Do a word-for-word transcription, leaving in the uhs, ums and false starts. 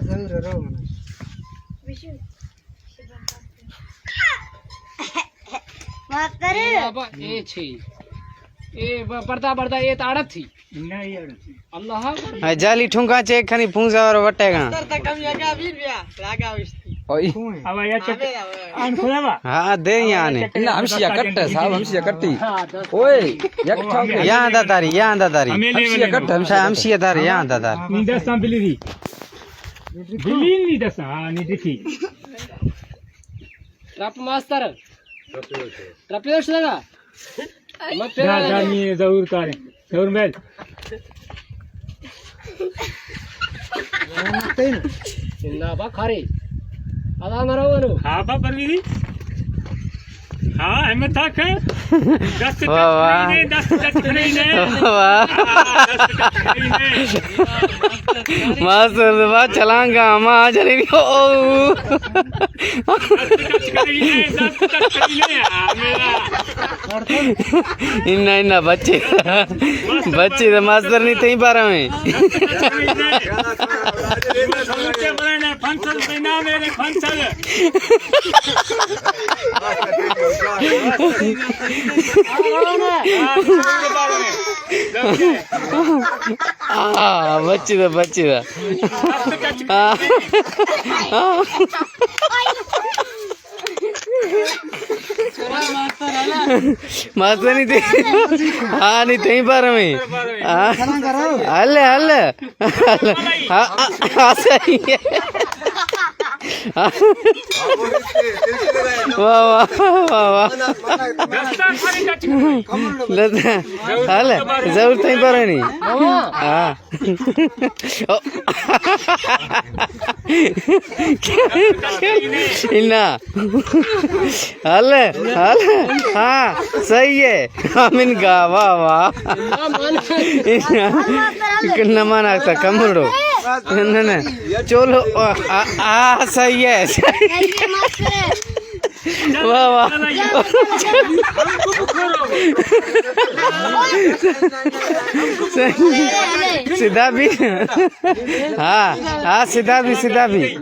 ضرور رو منا۔ ماتر۔ اے بابا، اے چھی۔ اے ب-، پردہ بردہ، اے تاں اڑت تھی۔ اللہ اکبر۔ اے جالی ٹھونکا چیک کھنی پھونزا اور وٹے گا۔ ستر تک کم یا کیا؟ بیس روپیہ۔ لاگا وشتی۔ اوئی۔ کون ہے؟ اب یا چک-، آوے، آوے۔ آن کھلا وا؟ ہاں، دے یہاں نے۔ نہ، ہمشیا کٹ ہے صاحب، ہمشیا کٹی۔ اوئے، یک ٹھوک ہے۔ یہاں دا داری، یہاں دا داری۔ ہمشیا کٹ، ہمشیا، ہمشیا داری، یہاں دا داری۔ نہیں دساں بلی دی۔ بلی نہیں دساں، ہاں، نہیں دکھی۔ ٹرپ ماسٹر۔ ٹرپ یوش لگا۔ میں جا، جا، نہیں، ضرور کاریں۔ ضرور میل۔ انہاں با کھارے۔ ادا مرو ونو۔ ہاں با پرویزی۔ ہاں، احمد تھا کھے۔ دست واہ، واہ۔ ٹچ کری نے، دست ٹچ کری نے۔ واہ۔ ہاں، دست ٹچ کری نے۔ ماسٹر واہ چلانگا، ماں جنی۔ او۔ انہاں، انہاں بچے، بچے دا ماسٹر نہیں تئیں پارا میں۔ آ، بچے دا، بچے دا۔ آ، آ۔ ماسٹر نہیں تھی۔ ہاں، نہیں تھی پر میں۔ ہاں۔ ہلے، ہلے۔ ہاں، ہاں، ہاں، صحیح ہے۔ واہ، واہ، واہ، واہ۔ ہلے، ضرور تھی پر نہیں۔ ہاں۔ انہاں۔ ہل، ہل، ہاں، صحیح ہے۔ آمین گا، واہ، واہ۔ نہ مان آکھتا، کمرڑو۔ نہ، نہ۔ چلو، آ، آ، آ، صحیح ہے۔ واہ، واہ۔ سدھا بھی۔ ہاں، ہاں، سدھا بھی، سدھا بھی۔